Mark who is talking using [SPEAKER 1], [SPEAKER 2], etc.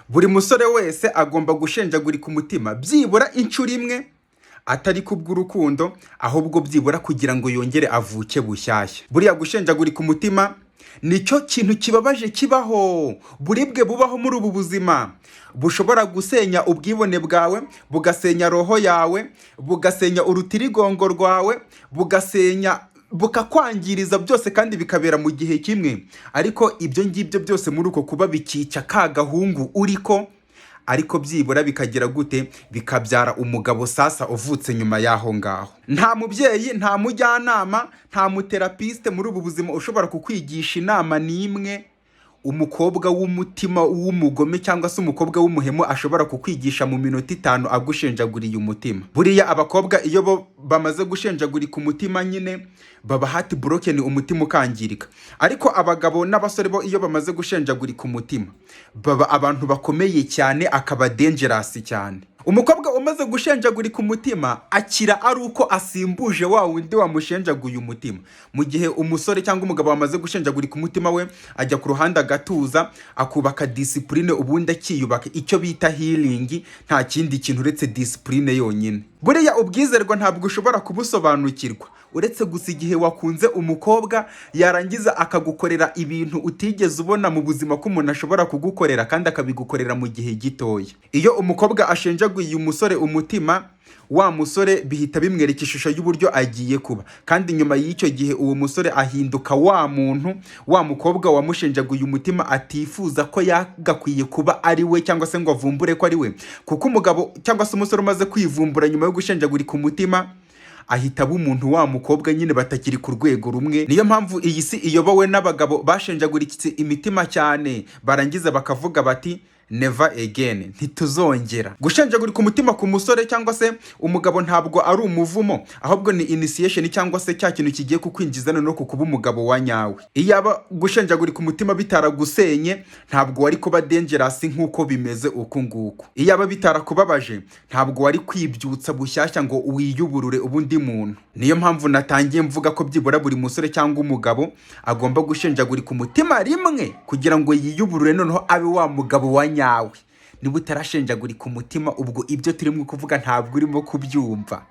[SPEAKER 1] Buri musore wese agomba gushenjagurika umutima byibura inshuro imwe, atari kubw'urukundo, ahubwo byibura kugira ngo yongere avuke bushyashya. Buriya gushenjagurika umutima nicyo kintu kibabaje kibaho, buribwe bubaho muri ubu buzima, bushobora gusenya ubwibone bwawe, bugasenya roho yawe, bugasenya urutirigongo rwawe, bugasenya, bukakwangiriza byose, kandi bikabera mu gihe kimwe. Ariko ibyo ngibyo byose muri uko kuba bikica ka gahungu uriko, ariko byibura bikagira gute? Bikabyara umugabo sasa uvutse nyuma y'aho ngaho. Nta mubyeyi, nta mujyanama, nta muthérapeute muri ubu buzima ushobora kukwigisha inama n'imwe umukobwa w'umutima w'umugome cyangwa se umukobwa w'umuhemu ashobora kukwigisha mu minota 5 agushenjaguriye umutima. Buriya abakobwa iyo bo bamaze gushenjagurika umutima nyine baba heart broken, umutima ukangirika. Ariko abagabo n'abasore bo iyo bamaze gushenjagurika umutima baba abantu bakomeye cyane, akaba dangerous cyane. Umukobwa umaze gushenjagurika umutima akira ari uko asimbuje wa wundi wamushenjaguye umutima, mu gihe umusore cyangwa umugabo wamaze gushenjagurika umutima we ajya ku ruhande, agatuza, akubaka discipline, ubundi akiyubaka, icyo bita healing. Nta kindi kintu uretse discipline yonyine. Buriya ubwizerwa ntabwo ushobora kubusobanukirwa uretse gusa igihe wakunze umukobwa, yarangiza akagukorera ibintu utigeze ubona mu buzima ko umuntu ashobora kugukorera, kandi akabigukorera mu gihe gitoya. Iyo umukobwa ashenjaguye umusore umutima, wa musore bihita bimwereka ishusho y'uburyo agiye kuba, kandi nyuma y'icyo gihe uwo musore ahinduka wa muntu wa mukobwa wamushenjaguye umutima atifuza ko yagakwiye kuba ari we, cyangwa se ngo avumbure ko ari we. Kuko umugabo cyangwa se umusore umaze kwivumbura nyuma yo gushenjagurika umutima ahita aba umuntu wa mukobwa nyine batakiri ku rwego rumwe. Niyo mpamvu iyi si iyobowe n'abagabo bashenjaguritse imitima cyane, barangiza bakavuga bati: "Never again, ntituzongera." Gushenjagurika umutima ku musore cyangwa se umugabo ntabwo ari umuvumo, ahubwo ni initiation, cyangwa se cya kintu kigiye kukwinjiza noneho ku kuba umugabo wa nyawe. Iyaba gushenjagurika umutima bitaragusenye, ntabwo wari kuba dangerous nk'uko bimeze uku nguku. Iyaba bitarakubabaje, ntabwo wari kwibyutsa bushyashya ngo wiyuburure ubundi muntu. Niyo mpamvu natangiye mvuga ko byibura buri musore cyangwa umugabo agomba gushenjagurika umutima rimwe kugira ngo yiyuburure, noneho abe wa mugabo wa nyawe. Niba utarashenjagurika umutima, ubwo ibyo turimo kuvuga ntabwo urimo kubyumva.